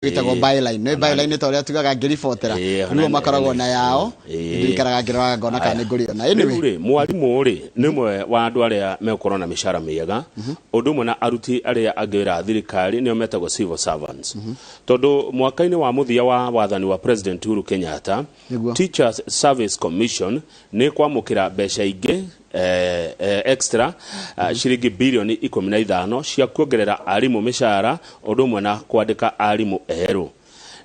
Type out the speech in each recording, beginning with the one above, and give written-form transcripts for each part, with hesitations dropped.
Ĩtagwo byline, nĩ byline ta ũrĩa tugaga ngĩribotera. Ruo makoragwo na yao. Ndikaraga ngĩroraga ngona kana nĩ ngũrĩona. Anyway, Rĩu rĩ, mwarimũ rĩ nĩ ũmwe wa andũ arĩa megũkorwo na mĩcara mĩega, ũndũ ũmwe na aruti arĩa angĩ wĩra a thirikari, nĩo metagwo civil servants, tondũ mwaka-inĩ wa mũthia wa wathani wa President Uhuru Kenyatta, Teachers Service Commission nĩ kwamũkĩra mbeca ingĩ extra ciringi birioni 15 cia kuongerera arimũ mĩcara, ũndũ ũmwe na kwandĩka arimũ erũ.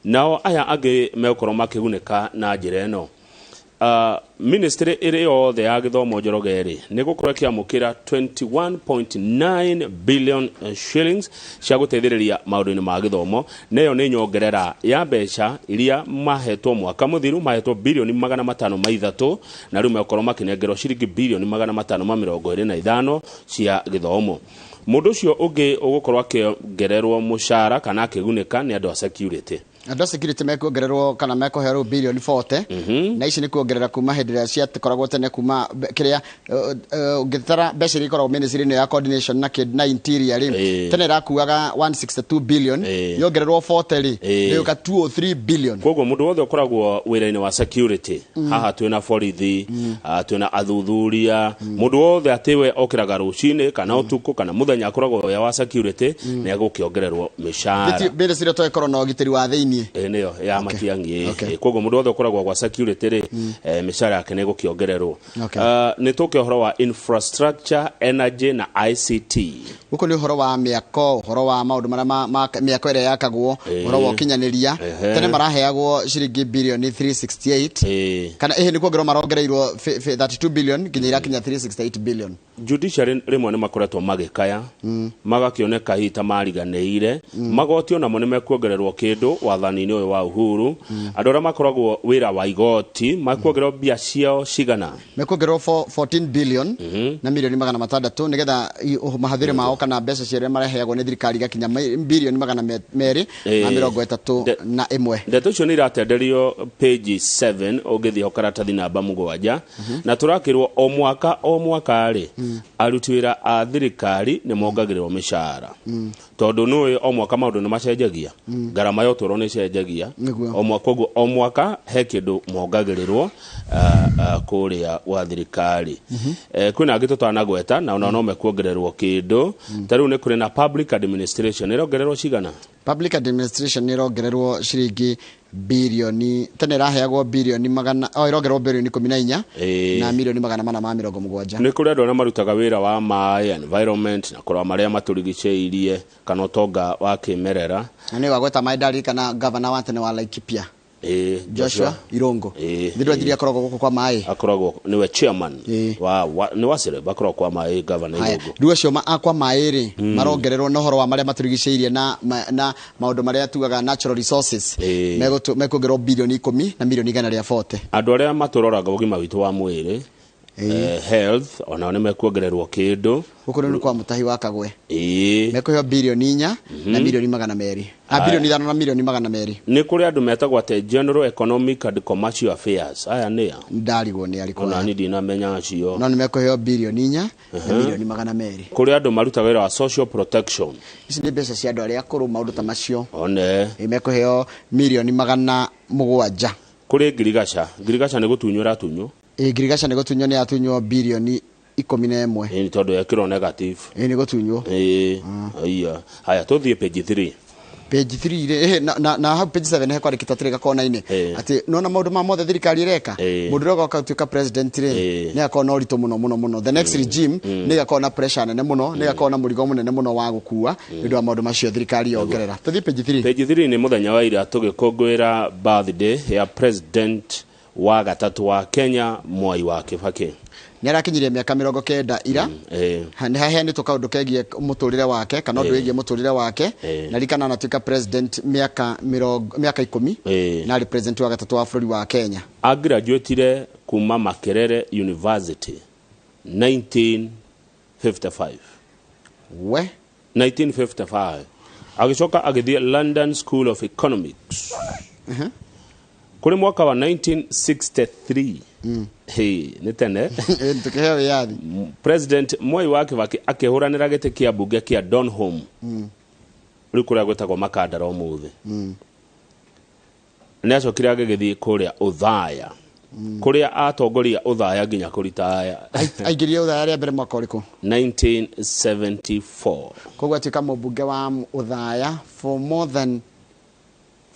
Nao aya angĩ megũkorwo makĩgunĩka na njĩra ĩno: ministry ĩrĩ yothe ya gĩthomo, Njoroge rĩ, nĩ gũkorwo ĩkĩamũkĩra 21.9 billion shillings cia gũteithĩrĩria maũndũ-inĩ ma gĩthomo, na ĩyo nĩ nyongerera ya mbeca iria mahetwo mwaka mũthiru. Mahetwo birioni 503, na rĩu megũkorwo makĩnengerwo ciringi birioni 525 cia gĩthomo. Mũndũ ũcio ũngĩ ũgũkorwo akĩongererwo mũcara kana akĩgunĩka nĩ andũ a security. Andũ a security mekuongererwo kana mekũheo rĩu birioni 40, na ici nĩ kuongerera kuma hĩndĩ ĩrĩa ciakoragwo tene, kuma kĩrĩa ũngĩtara mbeca iria ikoragwo ministry ĩno ya coordination na na interior rĩ, tene ĩrakuaga 162 billion, yongererwo 40 rĩ, ĩgũka 203 billion. Koguo mũndũ wothe ũkoragwo wĩra-inĩ wa security, haha twĩna borithi, twĩna athuthuria, mũndũ wothe atĩ we okĩraga rũcinĩ kana ũtukũ kana mũthenya akoragwo wĩra wa security, nĩ egũkĩongererwo mĩcara. Ministry ĩyo ĩkorwo na ũgitĩri wa thĩiniĩ. Ĩ, nĩyo ya Matiang'i. Koguo mũndũ wothe ũkoragwo gwa security rĩ, mĩcara yake nĩ ĩgũkĩongererwo. Nĩ tũke ũhoro wa infrastructure, energy na ICT. Gũkũ nĩ ũhoro wa mĩako, ũhoro wa maũndũ marĩa mĩako ĩrĩa yakagwo, ũhoro wa ũkinyanĩria. Tene maraheagwo ciringi birioni 368, kana ĩhĩ, nĩ kuongererwo marongereirwo 32 billion nginya irakinya 368 billion. Judiciary rĩmwe nĩ makoretwo magĩkaya, magakĩoneka hihi ta mariganĩire. Magoti onamo nĩ mekuongererwo kĩndũ wathani-inĩ ũyũ wa Uhuru. Andũ arĩa makoragwo wĩra wa igoti makuongererwo mbia ciao cigana? Mekuongererwo 14 billion na milioni 600, nĩgetha mahũthĩro mao kana mbeca cia arĩa mareheagwo nĩ thirikari igakinya bilioni 231. Ndeto icio nĩ iratenderio page 7, ũngĩthiĩ ho karatathi namba 7. Na tũrakĩrwo o mwaka o mwaka rĩ, aruti wĩra a thirikari nĩ mongagĩrĩrwo mĩcara, tondũ nũĩ o mwaka maũndũ nĩ macenjagia, ngarama ya ũtũũro nĩ ĩcenjagia. O mwaka. Koguo o mwaka he kĩndũ mongagĩrĩrwo kũrĩa gwa thirikari. Kwĩna angĩ tũtanagweta na onao no mekuongererwo kĩndũ. Ta rĩu nĩ kũrĩ na public administration, ĩrongererwo cigana? Public administration nĩ ĩrongererwo ciringi birioni, tene ĩraheagwo birioni magana, o ĩrongererwo birioni 14 na milioni 470. Nĩ kũrĩ andũ arĩa marutaga wĩra wa maĩ, environment na kũrora marĩa matũrigicĩirie kana ũtonga wa kĩmerera. Na nĩ wagweta maĩ, ndarikana gavana wa tene wa Laikipia, Joshua Irungu. Thĩ akoragwo gũkũ kwa maĩ. Akoragwo nĩwe chairman wa nĩ wa Sereb, akoragwo kwa maĩ, gavana Irungu. Rĩu acio akwa maĩ rĩ, marongererwo na ũhoro wa marĩa matũrigicĩirie na maũndũ marĩa tugaga natural resources. Mekuongererwo birioni 10 na milioni 140. Andũ arĩa matũroraga ũgima witũ wa mwĩrĩ, health, onao nĩ mekuongererwo kĩndũ. Gũkũ nĩ kwa Mũtahi wa Kagwe. Mekũheo birioni 4 na milioni 200, a birioni 5 na milioni 200. Nĩ kũrĩ andũ metagwo atĩ general economic and commercial affairs, aya nĩa? Ndarigwo nĩ arĩkũ. Ona niĩ ndinamenya acio. No nĩ mekũheo birioni 4 na milioni 200. Kũrĩ andũ marutaga wĩra wa social protection. Ici nĩ mbeca cia andũ arĩa akũrũ, maũndũ ta macio. One. Mekũheo milioni 700. Kũrĩ ngirigaca. Ngirigaca nĩ gũtunywo ĩratunywo. Ĩ, ngirigaca nĩ gũtunywo, nĩ yatunywo birioni 11. Ĩ, nĩ tondũ yekĩrwo negative. Ĩ, nĩ gũtunywo. Ĩ, aya haya, tũthiĩ page 3. Page 3 rĩ, na hau page 7 hekwandĩkĩtwo atĩrĩ gakona-inĩ atĩ nona maũndũ ma mothe thirikari ĩreka, mũndũ ũrĩa ũgoka gũtuĩka president rĩ, nĩ agakorwo na ũritũ mũno mũno mũno. The next regime nĩ ĩgakorwo na pressure nene mũno, nĩ ĩgakorwo na mũrigo mũnene mũno wa gũkua nĩ ũndũ wa maũndũ macio thirikari yongerera. Tũthiĩ page 3. Page 3 nĩ mũthenya wa ira tũgĩkũngũĩra birthday ya president wa gatatũ wa Kenya, Mwai wa Kibaki. Nĩ arakinyirie mĩaka 90 ira. Nĩ haheanĩtwo kaũndũ kegiĩ mũtũrĩre wake kana ũndũ wĩgiĩ mũtũrĩre wake. Na ririkana anatuĩka president mĩaka 10 na arĩ president wa gatatũ wa bũrũri wa Kenya. Agraduatire kuma Makerere University 1955. We. 1955, agĩcoka agĩthiĩ London School of Economics kũrĩ mwaka wa 1963. Hey, nĩ tene. Tukĩheo wĩyathi. President Mwai wa Kibaki akĩhũranĩra gĩtĩ kĩa mbunge kĩa Donholm. Rĩu kũrĩa gwĩtagwo Makandara ũmũthĩ. Nĩ acokire agĩgĩthiĩ kũrĩa Ũthaya, kũrĩa atongoria Ũthaya nginya kũritaya. Aingĩrire Ũthaya rĩa mbere mwaka ũrĩkũ? 1974. Koguo atuĩka mũmbunge wa Ũthaya for more than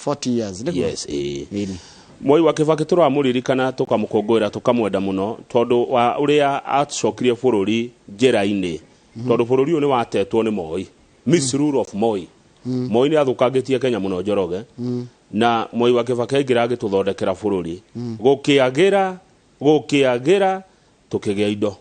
40 years, nĩguo? Yes, ĩĩ. Ĩni. Mwai wa Kibaki tũramũririkana, tũkamũkũngũĩra, tũkamwenda mũno tondũ wa ũrĩa acokirie bũrũri njĩra-inĩ, tondũ bũrũri ũyũ nĩ watetwo nĩ Moi, misrule of Moi. Moi nĩ athũkangĩtie Kenya mũno, Njoroge, na Mwai wa Kibaki aingĩra agĩtũthondekera bũrũri, gũkĩagĩra, gũkĩagĩra, tũkĩgĩa indo.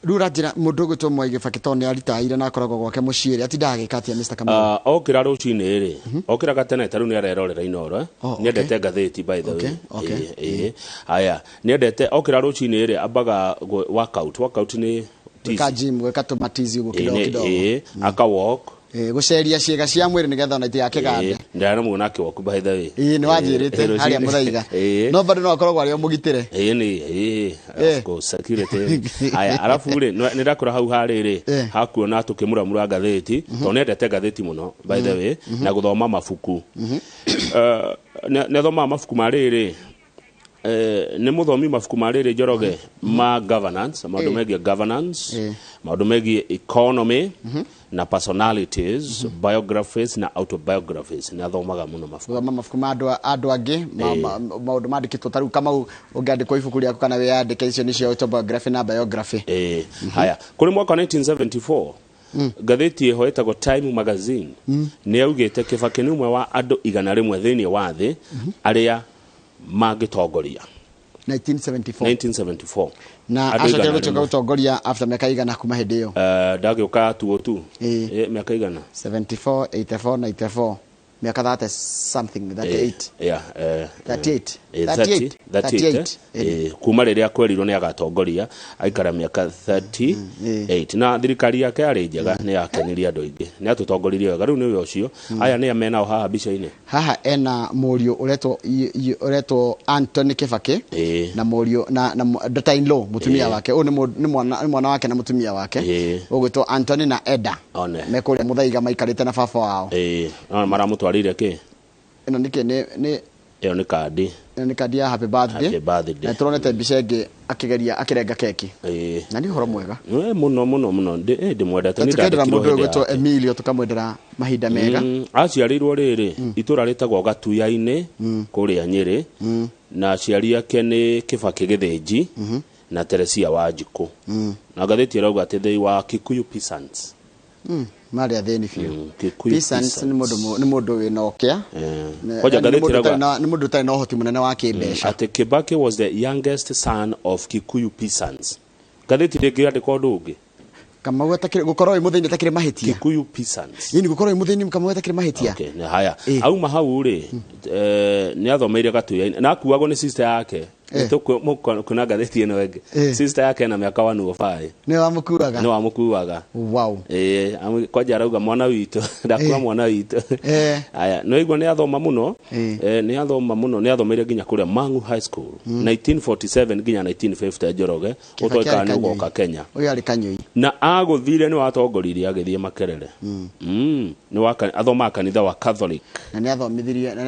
Rĩu ũranjĩra mũndũ ũgwĩtwo Mwai Kibaki, tondũ nĩ aritaire na akoragwo gwake mũciĩ rĩ, atindaga agĩka atĩa, Mr. Kamau? Okĩra rũcinĩ rĩ, okĩraga tene, ta rĩu nĩ arerorera Inooro, eh? Oh, okay. Nĩendete ngathĩti, by the way. Okay. Ĩĩ, aya, nĩendete okĩra rũcinĩ rĩ, ambaga workout. Workout nĩ Gwĩka gym, gwĩka tũmatizi ũguo kidogo kidogo. Ĩĩ, aka walk. Gũceria ciĩga cia mwĩrĩ nĩgetha ona itigakĩgande. Ndĩranamuona akĩwalk, by the way. Ĩĩ, nĩ wanjĩrĩte Rũcinĩ. harĩa Mũthaiga. No bado no akoragwo arĩ o mũgitĩre. Ĩĩ, nĩ ĩĩ, of course, security. Aya, arabu rĩ, nĩ ndakora hau harĩ rĩ, hakuona tũkĩmuramura ngathĩti, tondũ nĩendete ngathĩti mũno, by the way, na gũthoma mabuku. Nĩ athomaga mabuku ma rĩrĩ, nĩ mũthomi mabuku ma rĩrĩ, Njoroge, ma governance, maũndũ megiĩ governance, maũndũ megiĩ economy na personalities, biographies na autobiographies. Nĩ athomaga mũno mabuku. Gũthoma mabuku ma andũ angĩ, maũndũ mandĩkĩtwo. Ta rĩu Kamau, ũngĩandĩkwo ibuku rĩaku kana wĩyandĩke, icio nĩcio autobiography na biography. Eh, haya, kũrĩ mwaka wa 1974, ngathĩti ĩho ĩtagwo Time Magazine nĩ yaugĩte Kibaki nĩ ũmwe wa andũ 100 thĩinĩ wa thĩ arĩa mangĩtongoria. 1974? 1974. Na Andũ acokire igana gũtuĩka rĩmwe. gũtongoria after mĩaka igana kuma hĩndĩ ĩyo? Ndagĩũka tuo tu. Mĩaka 100. 74, 84, 94, mĩaka 30 something, 38. Yeah, 38. 30, 38. 38, 38. Kuma rĩrĩa kwerirwo nĩ agatongoria, aikara mĩaka 38, na thirikari yake yarĩ njega, nĩ yakenirie andũ aingĩ, nĩ atũtongoririe wega. Rĩu nĩwe ũcio, aya nĩ menao haha mbica-inĩ. Haha ena mũriũ ũretwo Anthony Kibaki na mũriũ na daughter in law, mũtumia wake. Ũyũ nĩ mwana wake na mũtumia wake ũgwĩtwo Anthony na Eda. One. Me kũrĩa Mũthaiga maikarĩte na baba wao. Ĩĩ, no maramũtwarĩire kĩ? Ĩno nĩkĩ nĩ Ĩyo nĩ kandi. Ĩno nĩ kandi ya happy birthday. Happy birthday. Na tũronete mbica ĩngĩ akĩgeria akĩrenga keki. Na nĩ ũhoro mwega. Mũno mũno mũno. Ndĩmwendete. Niĩ Tũkendera ndandĩkirwo mũndũ ũyũ hĩndĩ ũgwĩtwo yake. Emilio, tũkamwendera mahinda mega. Aciarĩirwo rĩrĩ itũra rĩtagwo Gatuya-inĩ kũrĩa Nyĩrĩ, na aciari ake nĩ Kĩbakĩ Gĩthĩnji na Teresia Wanjikũ, na ngathĩti ĩrauga atĩ they were Kikuyu peasants. Marĩ athĩni biũ. Kikuyu Peasants nĩ mũndũ nĩ mũndũ wĩna ũkĩa. Kwanja Yaani nĩ ngathĩti mũndũ ĩrauga nĩ mũndũ ũtarĩ na ũhoti mũnene wa kĩmbeca. Atĩ Kibaki was the youngest son of Kikuyu peasants. Ngathĩti ndĩngĩandĩka ũndũ ũngĩ. Kamau, atakĩrĩ gũkorwo wĩ mũthĩni atakĩrĩ mahĩtia. Kikuyu peasants. Ĩni, gũkorwo wĩ mũthĩni, Kamau, atakĩrĩ mahĩtia. Okay, nĩ haya, auma hau rĩ, nĩ athomeire Gatuya-inĩ na akuagwo nĩ sister yake. Kwĩna ngathĩti ĩno ĩngĩ. Sister yake ena mĩaka 105. Nĩ wamũkuaga? Nĩ wamũkuaga. Wow. Ĩĩ, kwanja arauga mwana witũ ndakua, mwana witũ. Aya, nĩ waigua nĩ athoma mũno. Nĩ athoma mũno, nĩ athomeire nginya kũrĩa Mangu High School 1947 nginya 1950, Njoroge. Kibaki ũtoĩkaga arĩ nĩ kanyũi. ũgoka Kenya. Ũyũ arĩ kanyũi. Na agũthire nĩ watongoririe agĩthiĩ Makerere. Nĩ wa athomaga kanitha wa Catholic. Na nĩ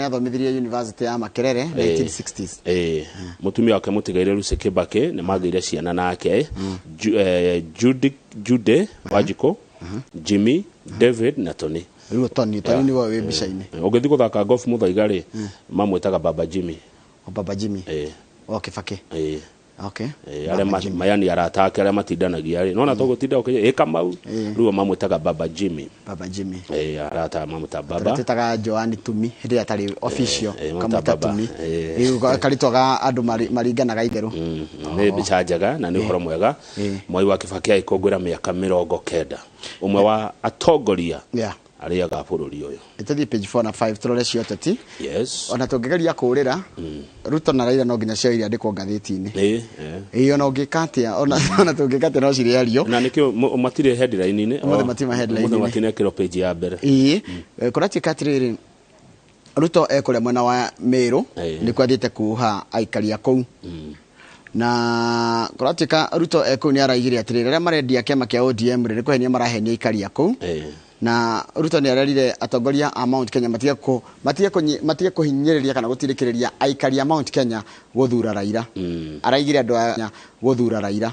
athomithirie University ya Makerere 1960s. Ĩĩ, mũtumia wake mũtigaire Lucy Kibaki nĩ magĩire ciana nake, Judy, Jude Wanjikũ, Jimmy, David na Tony. Rĩu Tony, Tony nĩwe wĩ mbica-inĩ. Ũngĩthiĩ gũthaka golf Mũthaiga rĩ, mamwĩtaga Baba Jimmy. O Baba Jimmy? Ĩĩ. O Kibaki? Ĩĩ. Okay. Ĩĩ, arĩa mayani arata ake arĩa matindanagia rĩ, nona tũgũtinda ũkĩnye ĩ Kamau, rĩu mamwĩtaga Baba Jimmy. Baba Jimmy. Ĩĩ, arata mamwĩtaga Baba. Tũrĩa twĩtaga Joani Tumi hĩndĩ ĩrĩa atarĩ official. Mamwĩta Kamwĩta Baba. Tumi. Rĩu karĩtwa ga andũ maringanaga itherũ. Nĩ mbica njega na nĩ ũhoro mwega. Mwai wa Kibaki agĩkũngũĩra mĩaka 90, ũmwe wa atongoria arĩaga bũrũri ũyũ. Tũthiĩ page 4 na 5 tũrore cia ũteti. Yes. Ona tũngĩgeria kũũrĩra Ruto na Raila, no nginya cio iriandĩkwo ngathĩti-inĩ. Ĩĩ, Ĩĩ, ona ũngĩka atĩa, ona tũngĩka atĩa, no cirĩario. Na nĩkĩo matirĩ headline-inĩ. Ũmũthĩ matirĩ headline-inĩ. Ũmũthĩ matinekĩrwo page ya mbere. Ĩĩ, kũratuĩka atĩrĩrĩ, Ruto ekũrĩa mwena wa Meru, nĩkuo athiĩte kuha aikari a kũu, na kũratuĩka Ruto ekũu nĩ araigire atĩrĩrĩ, arĩa marendia kĩama kĩa ODM rĩ, nĩ kũhenia marahenia aikari a kũu. Na Ruto nĩ arerire atongoria a Mount Kenya matige matige kũhinyĩrĩria kana gũtindĩkĩrĩria aikari a Mount Kenya gũthura Raila. Araigire andũ a gũthura Raila.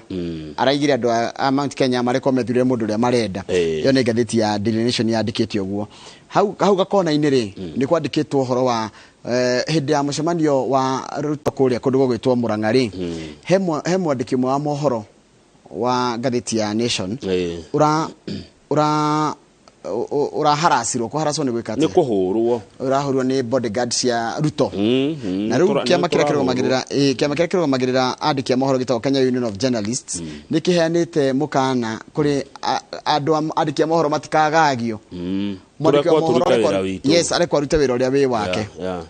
Araigire andũ a Mount Kenya marekwo methurĩre mũndũ ũrĩa marenda. Ĩyo nĩ ngathĩti ya Daily Nation yandĩkĩte ũguo. Hau gakona-inĩ rĩ, nĩ kwandĩkĩtwo ũhoro wa hĩndĩ ya mũcemanio wa Ruto kũrĩa kũndũ gũgwĩtwo Murang'a rĩ, he mwandĩki ũmwe wa mohoro wa ngathĩti ya Nation ura uraharacirwo. Kũharacwo nĩ gwĩka Nĩ atĩa? Kũhũrwo. Ũrahũrwo nĩ bodyguard cia Ruto. Na rĩu kĩama kĩrĩa kĩrũgamagĩrĩra kĩama kĩrĩa kĩrũgamagĩrĩra andĩki a mohoro gĩtagwo Kenya Union of Journalists nĩ kĩheanĩte mũkana kũrĩ andũ andĩki a mohoro matikagagio. Mwandĩki wa Tũrekwo mohoro tũrute wĩra witũ. Yes, arekwo arute wĩra ũrĩa wĩ wake. Yeah.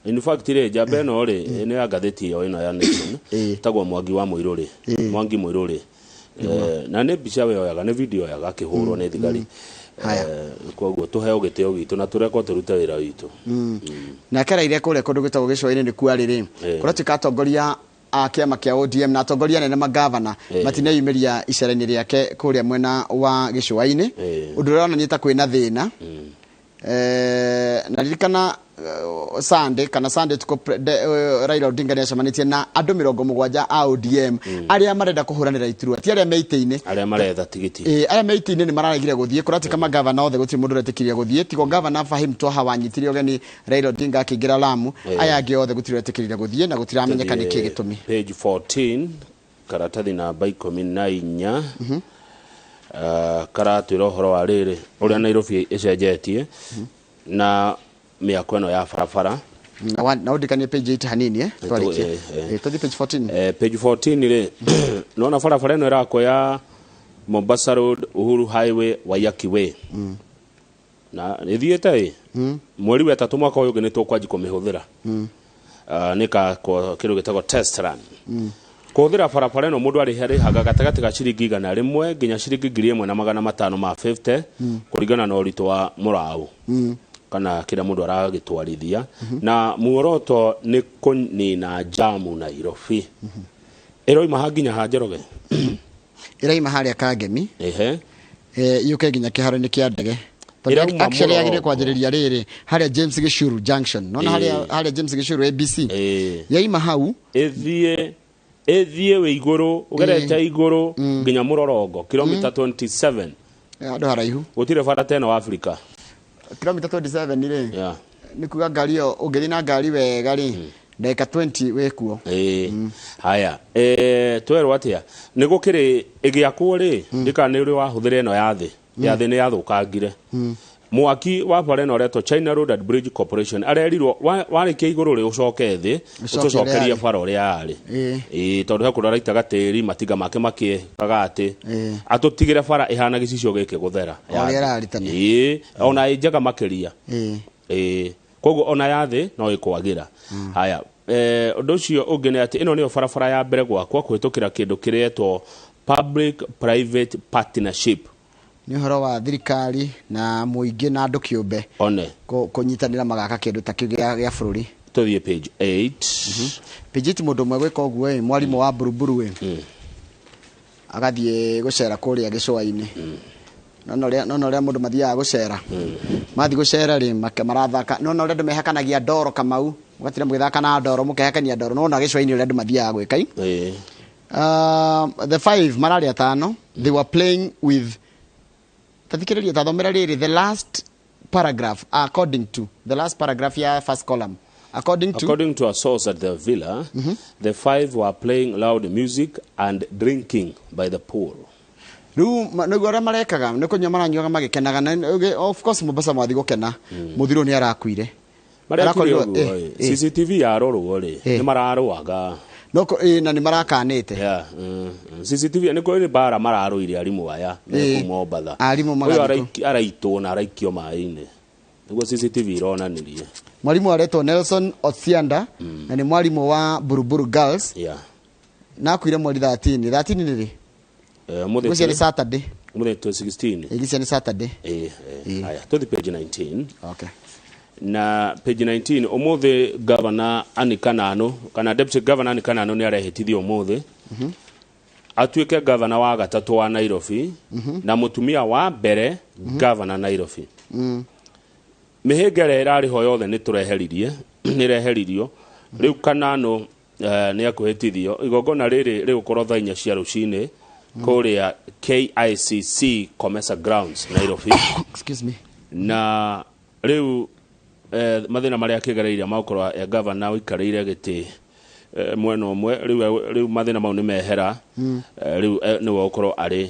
In fact rĩ, njamba ĩno rĩ, nĩ ya ngathĩti ĩyo ĩno ya Nation, tagwo Mwangi wa Mũirũrĩ, Mwangi Mũirũrĩ. Na nĩ mbica we oyaga, nĩ video oyaga akĩhũrwo nĩ thigari. Haya. Koguo tũheo gĩtĩo gitũ na tũrekwo tũrute wĩra witũ. Nake Raila kũrĩa kũndũ gwĩtagwo gĩcũa-inĩ nĩ kuarĩ rĩ, kũratuĩka atongoria a kĩama kĩa ODM na atongoria anene magavana matineyumĩria icera-inĩ rĩake kũrĩa mwena wa gĩcũa-inĩ, ũndũ ũrĩa ũronania ta kwĩna thĩna. Na ririkana Sunday kana Sunday tuko Raila Odinga nĩ acemanĩtie na andũ 70 a ODM arĩa marenda kũhũranĩra iturwa, ti arĩa me itĩ-inĩ. Arĩa maretha tigiti. Arĩa me itĩ-inĩ nĩ mararegire gũthiĩ. Kũratuĩka magavana othe gũtirĩ mũndũ ũretĩkĩria gũthiĩ tigo gavana Fahim Twaha wanyitire ũgeni Raila Odinga akĩingĩra Lamu. Aya angĩ othe gũtirĩ ũretĩkĩrire gũthiĩ na gũtiramenyeka nĩ kĩ gĩtũmi. Page 14, karatathi namba 14, karatwĩra ũhoro wa rĩrĩ ũrĩa Nairobi ĩcenjetie na mĩako ĩno ya barabara. Na ũndikanie page 8 hanini, twarĩkie. Tũthiĩ page 14. Page 14 rĩ, nona barabara ĩno ĩrakwo ya Mombasa Road, Uhuru Highway, Waiyaki Way, na ĩthiĩte ĩ mweri wa ĩtatũ mwaka ũyũ ũngĩ nĩ tũkwanji kũmĩhũthĩra. Nĩ kakwo kĩndũ gĩtagwo test run. Kũhũthĩra barabara ĩno mũndũ arĩhaga gatagatĩ ga ciringi 100 nginya ciringi 1550 kũringana na ũritũ wa mũraũ kana kĩrĩa mũndũ aragĩtwarithia, na muoroto nĩ kũnina jamu Nairobi. Ĩroima ha nginya ha, Njoroge? Ĩraima harĩa Kangemi, yũke nginya kĩharo-inĩ kĩa ndege. Tondũ Ĩrauma actually yagĩrĩire Mũroroko. kwanjĩrĩria rĩrĩ harĩa James Gĩcuru Junction, nona harĩa James Gĩcuru ABC, yaima hau. Ĩthiĩ wĩ igũrũ, ũgerete igũrũ nginya Mũrorongo, kilomita 27. Handũ haraihu. Gũtirĩ bara ta ĩno Afrika. Kilomita 27 rĩ, nĩ kuga ngari ĩyo ũngĩthiĩ na ngari wega rĩ, ndagĩka 20 wĩ kuo. Haya, twerwo atĩa nĩ gũkĩrĩ ĩgĩakwo rĩ, ndikana nĩ ũrĩ wahũthĩra ĩno ya thĩ, ya thĩ nĩ yathũkangire. Mwaki wa bara ĩno ũretwo China Road and Bridge Corporation arerirwo warĩkia igũrũ rĩ, ũcoke thĩ, Ũcoke ũtũcokerie ũrĩa yarĩ. bara ũrĩa yarĩ. Tondũ he kũndũ araitaga tĩri matinga make makĩkaga atĩ atũtigĩre bara ĩhana gĩcicio gĩkĩ gũthera. O ũrĩa ĩrarĩ tene. Ona ĩ njega makĩria. Koguo ona ya thĩ no ĩkwagĩra. Haya, ũndũ ũcio ũngĩ nĩ atĩ ĩno nĩyo barabara ya mbere gwakwa kũhĩtũkĩra kĩndũ kĩretwo public private partnership. Nĩ ũhoro wa thirikari na mũingĩ na andũ kĩũmbe One. Kũnyitanĩra magaka kĩndũ ta kĩu gĩa bũrũri. Tũthiĩ page 8. Page 8, mũndũ ũmwe gwĩka ũguo ĩ, mwarimũ wa Buruburu ĩ, agathiĩ gũcera kũrĩa gĩcũa-inĩ. Nona ũrĩa mũndũ mathiaga gũcera, mathiĩ gũcera rĩ, marathaka, nona ũrĩa andũ mehakanagia ndoro, Kamau, mũgatinda mũgĩthaka na ndoro, mũkehakania ndoro, nona gĩcũa-inĩ ũrĩa andũ mathiaga gwĩka i. The five mararĩ atano, they were playing with, tathikĩrĩria, tathomera rĩrĩ, the last paragraph, according to the last paragraph ya first column, according to According to a source at the villa, the five were playing loud music and drinking by the pool. Rĩu nĩguo arĩa marekaga nĩ kũnyua maranyuaga magĩkenaga, na of course Mombasa mwathiĩ gũkena, mũthirũ nĩ arakuire. Marekire Arakorirwo- ũguo, CCTV yarorwo rĩ, nĩ mararũaga. No na nĩ marakanĩte. Yeah, CCTV nĩ kũrĩ mbara mararũire arimũ aya me kũu Mombatha. Arimũ Ũyũ magathiĩ kũu. Araitwo na araikio maĩ-inĩ, nĩguo CCTV ironanirie. Mwarimũ aretwo Nelson Osianda na nĩ mwarimũ wa Buruburu Girls, na akuire mweri 13. 13 nĩ rĩ? Mũthĩ Ngwĩciria nĩ Saturday. Mũthĩ 16. Ngwĩciria nĩ Saturday. Haya, tũthi page 19. Okay. Na page 19, umuthi governor Anne Kananu kana deputy governor Anne Kananu nĩ arehĩtithio ũmũthĩ. Atuĩke gavana wa gatatũ wa Nairobi na mũtumia wa mbere gavana Nairobi. Mĩhĩnga ĩrĩa ĩrarĩ ho yothe nĩ tũreheririe, nĩ ĩreheririo. Rĩu Kananu nĩ akũhĩtithio. Igongona rĩrĩ rĩgũkorwo thaa 4 cia rũcinĩ kũrĩa KICC Comesa Grounds, Nairobi. Excuse me. Na rĩu mathĩna marĩa akĩgereire magũkorwo e gavana ũikarĩire gĩtĩ mwena ũmwe, rĩu mathĩna mau nĩ mehera. Rĩu nĩwe ũkorwo arĩ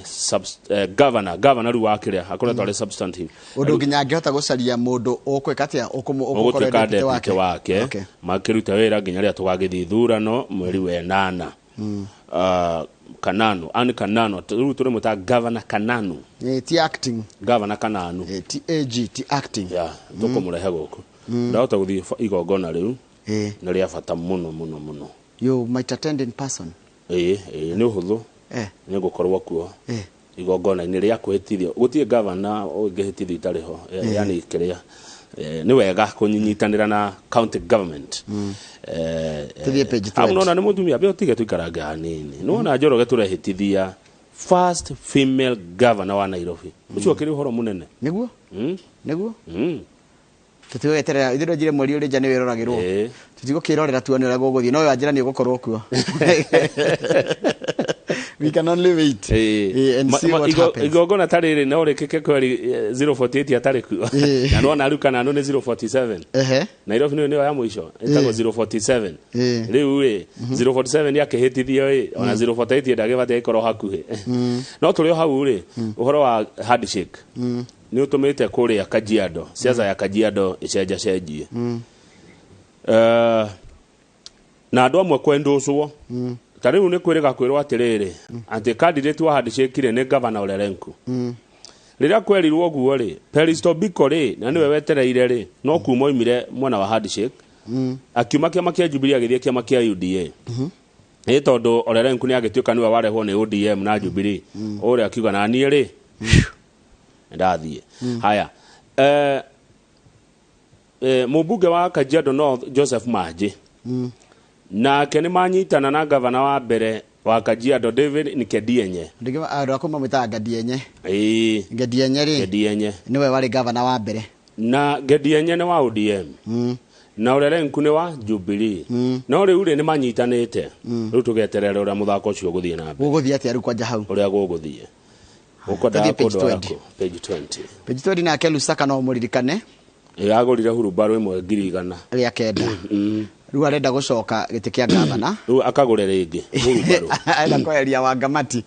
governor rĩu wa kĩrĩa akoretwo arĩ substantive. Ũndũ nginya angĩhota gũcaria mũndũ ũkwĩka atĩa, ũkũmũ ũgũtuĩka deputy deputy wake. Okay. Makĩruta wĩra nginya rĩrĩa tũgagĩthiĩ ithurano mweri wa 8. Kananu, ani Kananu, rĩu tũrĩmwĩta Governor Kananu. Ti acting. Governor Kananu. Ti AG, ti acting. Yeah, tũkũmũrehe gũkũ. Ndahota gũthiĩ igongona rĩu. Nĩ rĩa bata mũno mũno mũno. You might attend in person. Nĩ ũhũthũ. Nĩ ngũkorwo kuo. Igongona-inĩ rĩa kwĩhĩtithio. Gũtirĩ governor ũngĩhĩtithio itarĩ ho. Yani kĩrĩa. Nĩ wega kũnyitanĩra na county government. Tũthiĩ page Amu 20. nona nĩ mũtumia, mbĩa ũtige tũikarange hanini. Nĩwona Njoroge tũrehĩtithia first female governor wa Nairobi. Ũcio ũkĩrĩ ũhoro mũnene. Nĩguo? Nĩguo? Tũtigweterera, ithuĩ njire mweri ũrĩ nja nĩ wĩroragĩrwo. Tũtigũkĩrorera tuone ũrĩa gũgũthiĩ, no wanjĩra nĩ ũgũkorwo kuo. We can only wait. And see what happens. Igongona ta rĩrĩ no rĩkĩke kweri 048 atarĩ kuo. Na nĩwona rĩu Kananu nĩ 047. Nairobi nĩyo ya mũico ĩtagwo 047. Rĩu rĩ 047 yakĩhĩtithio ĩ ona 048 ndagĩbatiĩ ĩkorwo hakuhĩ. No tũrĩ o hau rĩ, ũhoro wa handshake nĩ ũtũmĩte kũrĩa Kajiado, siasa ya Kajiado ĩcenjacenjie. Na andũ amwe kwendũcwo. Ta rĩu nĩ kwĩrĩga kwĩrwo atĩrĩrĩ, atĩ candidate wa handshake rĩ nĩ Governor Ole Lenku. Rĩrĩa kwerirwo ũguo rĩ, Peris Tobiko rĩ, na nĩwe wetereire rĩ, no kuma oimire mwena wa handshake, akiuma kĩama kĩa Jubilee agĩthiĩ kĩama kĩa UDA. Ĩ tondũ Ole Lenku nĩ agĩtuĩka nĩwe warehwo nĩ ODM na Jubilee, ũrĩa akiuga na niĩ rĩ, ndathiĩ. Haya. Mũmbunge wa Kajiado North Joseph Manji nake nĩ manyitana na gavana wa mbere wa Kajiado David Nkedienye. Ndingĩ andũ akuma mwĩtaga Ngadienye. Ngadienye rĩ, Ngedienye nĩwe warĩ gavana wa mbere. Na Ngedienye nĩ wa ODM. Na Ole Lenku nĩ wa Jubilee. No rĩu rĩ nĩ manyitanĩte. Rĩu tũgeterera ũrĩa mũthako ũcio ũgũthiĩ na mbere. Gũgũthiĩ atĩa rĩu kwanja hau? Ũrĩa gũgũthiĩ. Ũkwendaga Tũthiĩ page kũndwara 20. kũ? Page 20. Page 20 nake Lusaka no mũririkane. Agũrire hurumbarũ ĩmwe 100,000. Rĩa kenda. Rĩu arenda gũcoka gĩtĩ kĩa gavana. Rĩu akagũre rĩngĩ hurumbarũ. Arenda kweheria Wangamati.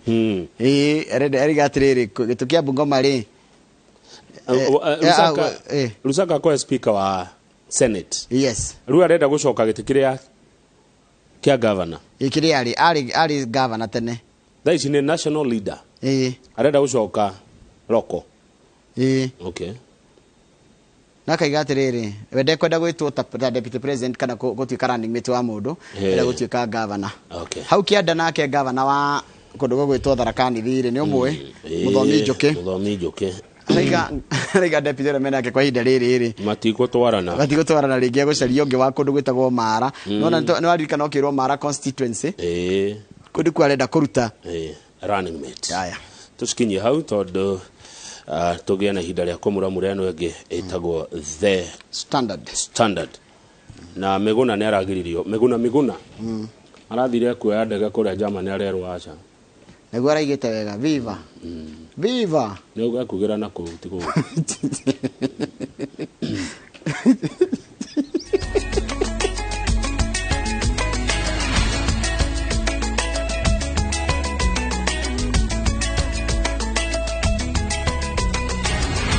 Arenda ariga atĩrĩrĩ, gĩtĩ kĩa Bungoma rĩ. Lusaka kwa speaker wa Senate. Yes. Rĩu arenda gũcoka gĩtĩ kĩrĩa kĩa gavana. Kĩrĩa arĩ gavana tene. Thaa ici nĩ national leader. Arenda gũcoka roko. Okay. Na kaiga atĩrĩrĩ, we ndekwenda gwĩtwo ta deputy president kana gũtuĩka running mate wa mũndũ, arenda gũtuĩka governor. Okay. Hau kĩanda nake governor wa kũndũ gũgwĩtwo Tharaka Nithi rĩ, nĩ ũmũĩ, Mũthomi Njũkĩ. Mũthomi Njũkĩ. Araiga deputy ũrĩa menake kwa ihinda rĩrĩ rĩ. Matigũtwarana. Matigũtwarana rĩngĩ, egũcaria ũngĩ wa kũndũ gwĩtagwo Mara. Nĩwona nĩ waririkana ũkĩrwo Mara constituency. Kũndũ kũu arenda kũruta. Running mate. Haya. Tũcikinyie hau tondũ tũgĩe na ihinda rĩa kũmũramũra ĩno ĩngĩ ĩtagwo The Standard. Standard. Na Miguna nĩ aragiririo. Miguna. Arathire kuoya ndege kũrĩa Germany arerwo aca. Nĩguo araigĩte wega. Viva. Viva. Nĩ ũgakugĩra na kũu ti gũkũ.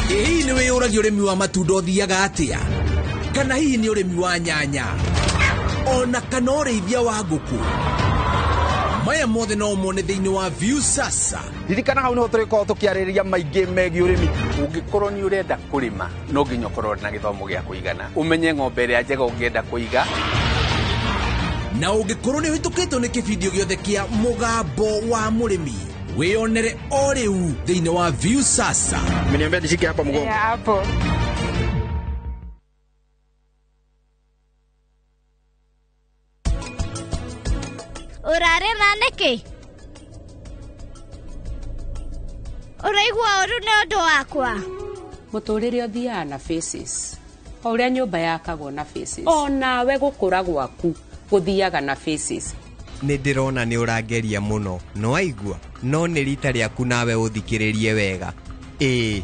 Hihi nĩ wĩyũragia ũrĩmi wa matunda ũthiaga atĩa? Kana hihi nĩ ũrĩmi wa nyanya? Ona kana ũrĩithia wa ngũkũ? Maya mothe no ũmone thĩinĩ wa Viusasa. Ririkana hau nĩho tũrĩkorwo tũkĩarĩrĩria maingĩ megiĩ ũrĩmi. Ũngĩkorwo nĩ ũrenda kũrĩma, no nginya ũkorwo na gĩthomo gĩa kũigana. Ũmenye ng'ombe ĩrĩa njega ũngĩenda kũiga. Na ũngĩkorwo nĩ ũhĩtũkĩtwo nĩ kĩbindio gĩothe kĩa Mũgambo wa Mũrĩmi, wĩyonere o rĩu thĩinĩ wa Viusasa. Mmeniambia nishike hapa mgongo. Yeah, hapo. Ũrarĩra nĩkĩ? Ũraigua ũru nĩ ũndũ wakwa? Mũtũrĩre ũthiaga na phases, o ũrĩa nyũmba yakagwo na phases, o nawe gũkũra gwaku gũthiaga na phases. Nĩ ndĩrona nĩ ũrangeria mũno, no aigua no nĩ rita rĩaku nawe ũthikĩrĩrie wega. Ĩĩ.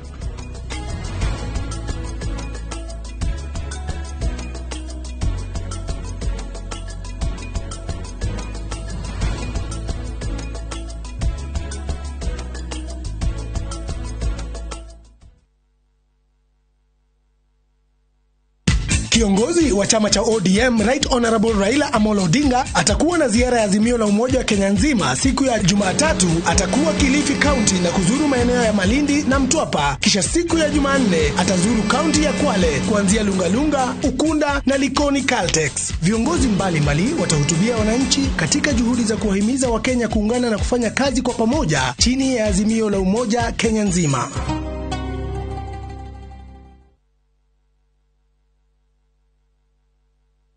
Kiongozi wa chama cha ODM Right Honorable Raila Amolo Odinga atakuwa na ziara ya Azimio la Umoja wa Kenya nzima siku ya Jumatatu. Atakuwa Kilifi County na kuzuru maeneo ya Malindi na Mtwapa, kisha siku ya Jumanne atazuru kaunti ya Kwale kuanzia Lungalunga, Ukunda na Likoni Caltex. Viongozi mbalimbali watahutubia wananchi katika juhudi za kuwahimiza Wakenya kuungana na kufanya kazi kwa pamoja chini ya Azimio la Umoja Kenya nzima.